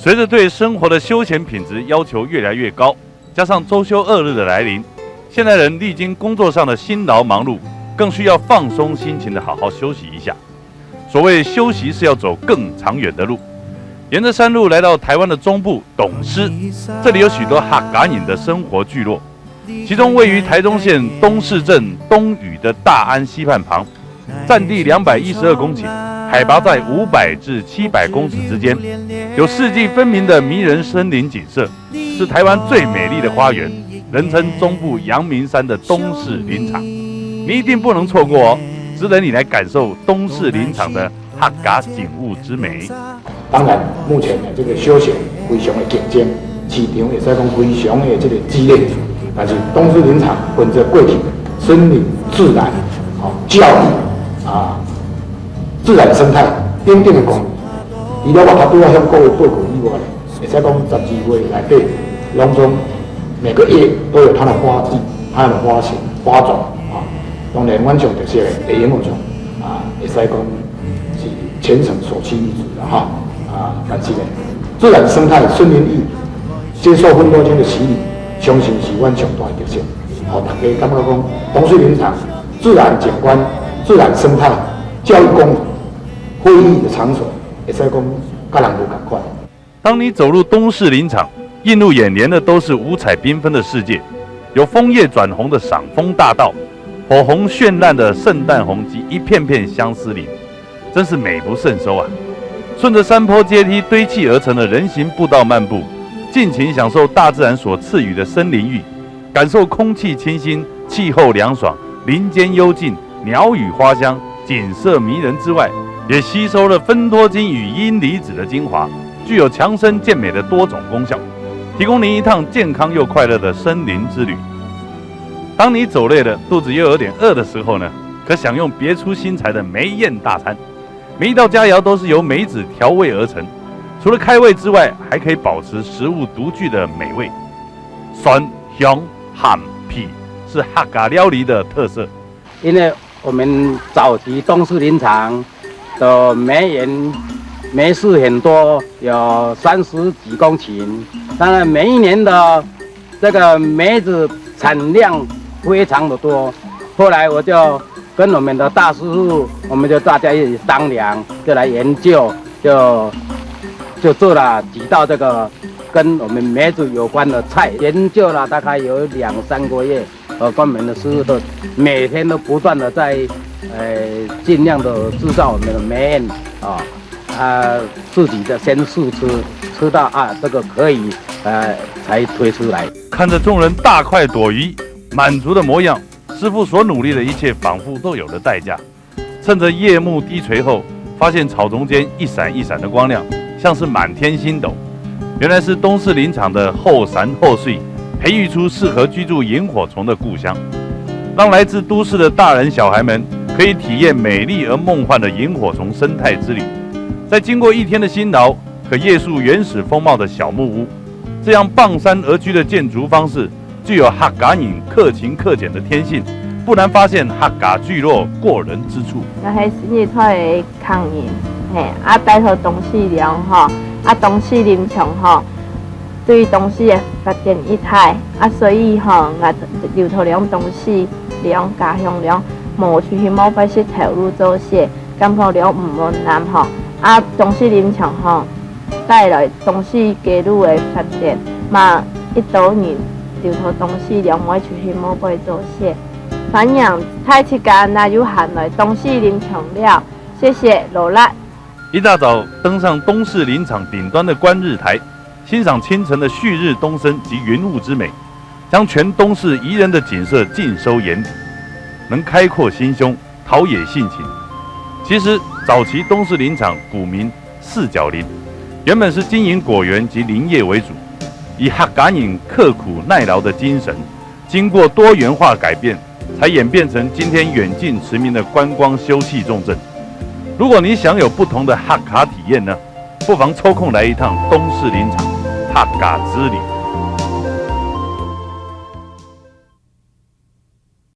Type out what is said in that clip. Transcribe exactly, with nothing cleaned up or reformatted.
随着对生活的休闲品质要求越来越高，加上周休二日的来临，现代人历经工作上的辛劳忙碌，更需要放松心情的好好休息一下。所谓休息，是要走更长远的路。沿着山路来到台湾的中部董氏，这里有许多客家人的生活聚落，其中位于台中县东势镇东嶼的大安溪畔旁，占地两百一十二公顷，海拔在五百至七百公尺之间，有四季分明的迷人森林景色，是台湾最美丽的花园，人称中部阳明山的东势林场。你一定不能错过哦，值得你来感受东势林场的客家景物之美。当然，目前呢，这个休闲非常的竞争，市场会使讲非常的这个激烈，但是东势林场本着过去森林、自然、哦，教育啊、自然生态等等的功能，除了我头拄仔向各位报告以外呢，会使讲十二月内底，拢总每个月都有它的花季、它的花型、花种啊。当然，阮上特色的会用上啊，会使讲 是全省首屈一指的哈。啊，但是呢，自然生态森林浴，接受芬多精的洗礼，相信是阮上大的特色。好，大家感觉讲，东势林场自然景观、自然生态、教育功能、会议的场所，会使讲甲人无共款。当你走入东势林场，映入眼帘的都是五彩缤纷的世界，有枫叶转红的赏枫大道，火红绚烂的圣诞红及一片片相思林，真是美不胜收啊！顺着山坡阶梯堆砌而成的人行步道漫步，尽情享受大自然所赐予的森林浴，感受空气清新、气候凉爽、林间幽静、鸟语花香、景色迷人之外，也吸收了芬多精与阴离子的精华，具有强身健美的多种功效，提供您一趟健康又快乐的森林之旅。当你走累了，肚子又有点饿的时候呢，可享用别出心裁的梅宴大餐。每一道佳肴都是由梅子调味而成，除了开胃之外，还可以保持食物独具的美味。酸、香、鹹、皮是客家料理的特色。因为我们早期东势林场的梅园，梅树很多，有三十几公顷。当然，每一年的这个梅子产量非常的多。后来我就跟我们的大师傅，我们就大家一起商量，就来研究，就就做了几道这个跟我们梅子有关的菜。研究了大概有两三个月，呃，跟我们的师傅都每天都不断的在，呃，尽量的制造我们的梅宴啊，啊，自己的先试吃，吃到啊这个可以，呃，才推出来。看着众人大快朵颐、满足的模样，师傅所努力的一切仿佛都有了代价。趁着夜幕低垂后，发现草丛间一闪一闪的光亮，像是满天星斗。原来是东势林场的后山后水培育出适合居住萤火虫的故乡，让来自都市的大人小孩们可以体验美丽而梦幻的萤火虫生态之旅。在经过一天的辛劳，可夜宿原始风貌的小木屋，这样傍山而居的建筑方式，具有客家人克勤克俭的天性，不难发现客家聚落过人之处。𠊎係新一代个客人，嘿，啊，戴頭東勢鄉吼，啊，東勢林場吼，對東勢个發展一帶，啊，所以吼，𠊎留頭鄉東勢鄉、家鄉鄉，無出去外背識頭路做事，感覺了毋滿足吼。啊，東勢林場吼，帶來東勢街路个發展，嘛一兜人留頭東勢鄉，毋會出去外背做事。歡迎大自家若有閒來東勢林場尞，謝謝，勞力。一大早登上东势林场顶端的观日台，欣赏清晨的旭日东升及云雾之美，将全东势宜人的景色尽收眼底，能开阔心胸，陶冶性情。其实，早期东势林场古名四角林，原本是经营果园及林业为主，以客家人刻苦耐劳的精神，经过多元化改变，才演变成今天远近驰名的观光休憩重镇。如果你想有不同的客家体验呢，不妨抽空来一趟东势林场客家之旅。